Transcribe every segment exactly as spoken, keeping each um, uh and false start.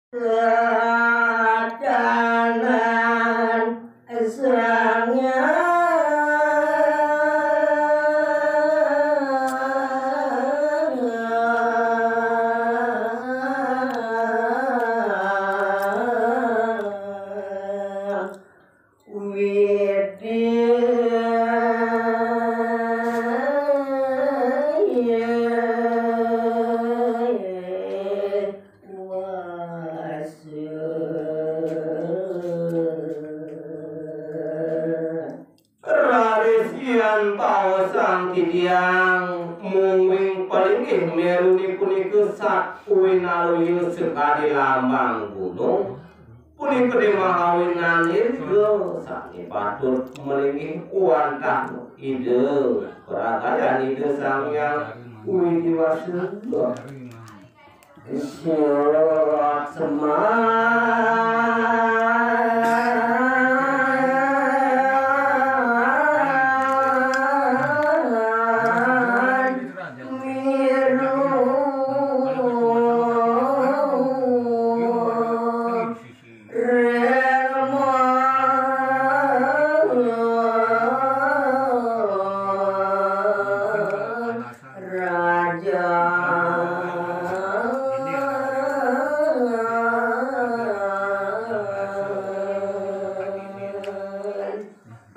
Tatanan Sang Hyang Widhi Wasa. Raris yan paosang titiang mungguing palinggih merune punika sawinaluya sakadi lambang gunung, punika demahawinan irga sane patut malinggih wantah Ida Pragayan Ida Sang Hyang Widhi Wasa. Surat Semar Miru. Rema Raja.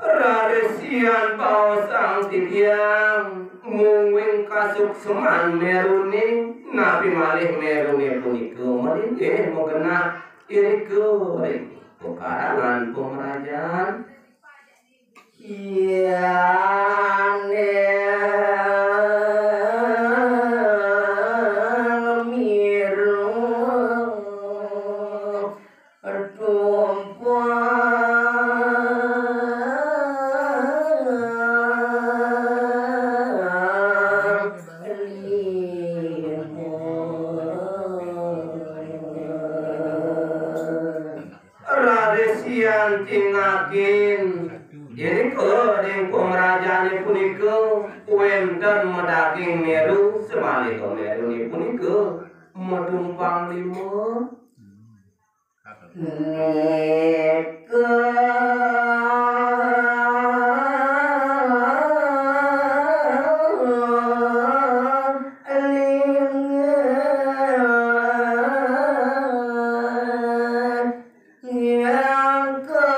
Raris yan paosang titiang mungguing kasukseman merune, napi malih merune punika malinggih magenah irika ring pekarangan pamrajan. Yan miru tumpang lima. Raris yan tingakin, irika ring pamrajane punika wenten madaging meru, samaliha merune punika matumpang lima. Nika linget nyangka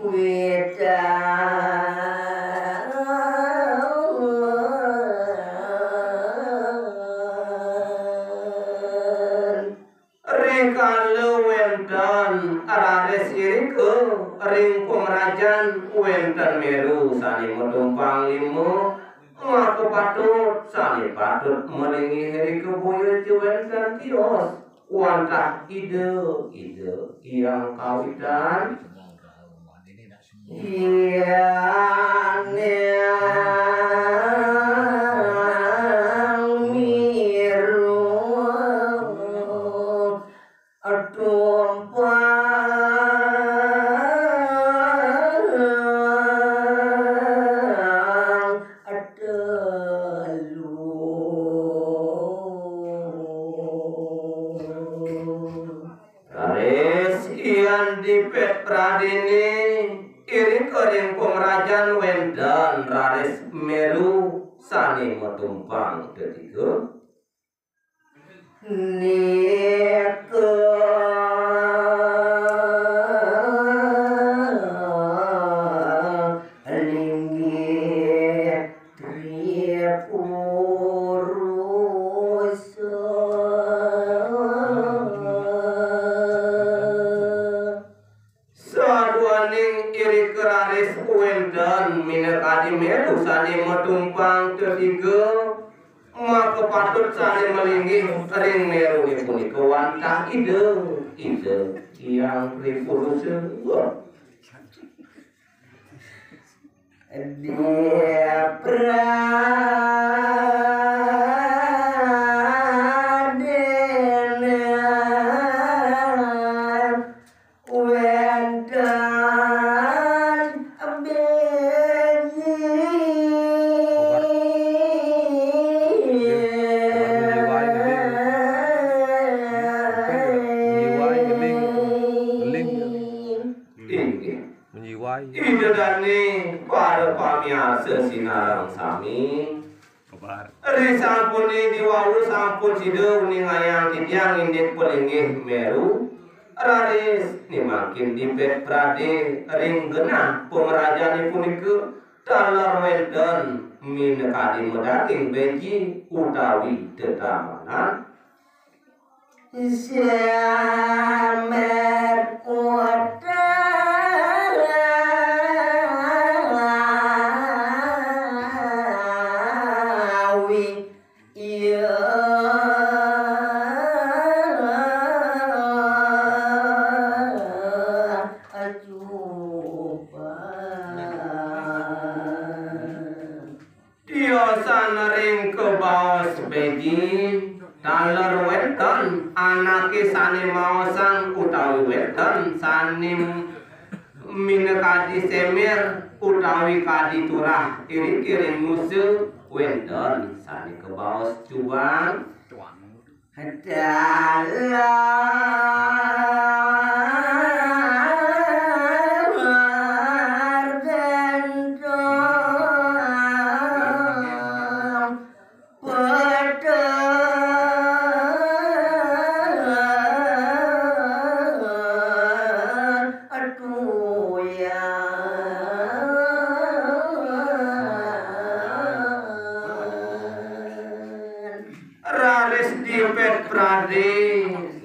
witan. Rikala wenten raris irika ring pamrajan wenten meru sane matumpang lima, maka patut sane patut malinggih irika boya ja wenten tios wantah Ida, Ida Hyang Kawitan. Yan miru tumpang telu. Raris yan dipet pradene, irika ring pamrajan wenten raris meru sane matumpang tetiga. Nika linggih Tri Purusa. Saduaning irika raris wenten minakadi meru sane matumpang tetiga, maka patut sane malinggih ring merune punika wantah Ida, Ida Hyang Tri Purusa. Dia pradenan wenten bini. Sareng sami. Ri sampune diwawu sampun sida uningayang titiang indik palinggih meru. Raris mangkin dipet prade ring genah pamrajane punika taler wenten minakadi madaging beji utawi tetamanan. Semer utawi iya acuban. Tiosan ring kabaos beji, taler wenten anake sane maosang utawi wenten sane minakadi semer utawi kadi turah iriki ring musu, wenten sane kabaos cubang. Dalar gentong peteng tuyang. Raris dipet prade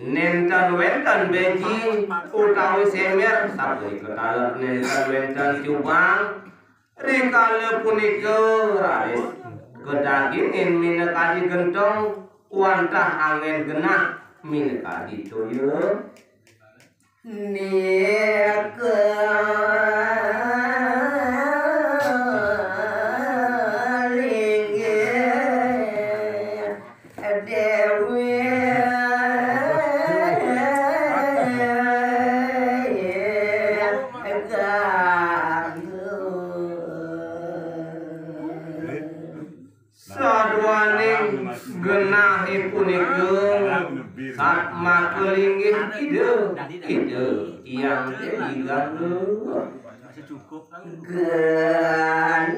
nenten wenten beji utawi semer, sapunika taler nenten wenten cubang. Rikala punika raris kadagingin minakadi gentong wantah anggen genah minakadi toya. Nika linggih Dewi Ganggu. Saduaning genahe punika satmaka linggih Ida, Ida Hyang Dewi Gangga. Genah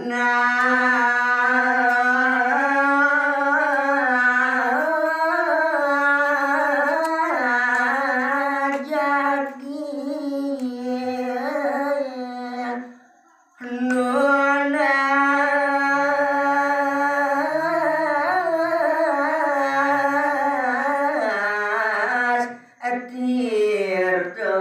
jagi Nunas Tirta.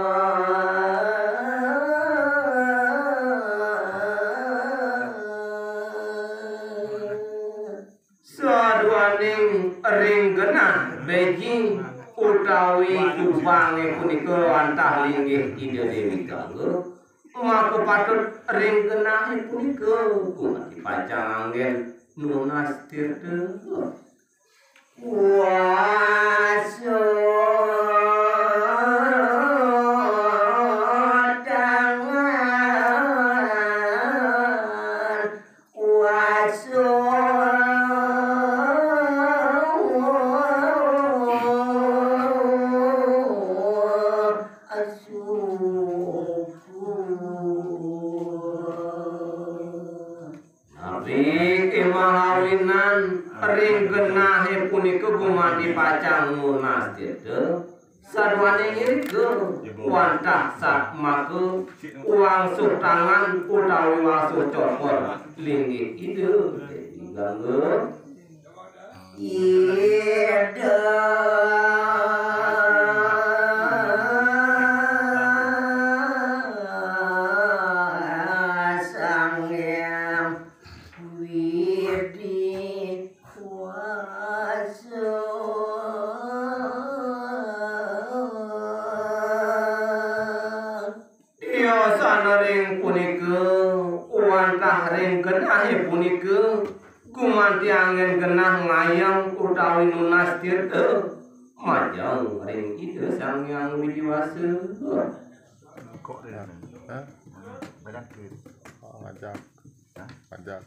Saduaning ring genah beji utawi cubange punika wantah linggih Ida Dewi Gangga, maka patut ring genahe punika gumanti pacang anggen nunas tirta. Wasu tangan Wasu asu. Napi kemahawinan ring genahe punika gumanti pacang nunas tirta. Saduaning irika wantah satmaka wangsuh tangan utawi wangsuh cokor linggih Ida Dewi Gangga. Ida Sang Hyang Widi Wasa. Iya, sana ring punika, wantah ring genahe punika, gumanti anggen genah ngayem utawi nunas tirta, majeng ring Ida Sang Hyang Widi Wasa. Kok dia? Hah? Badan kiri. Oh, ngajak. Hah? Ngajak.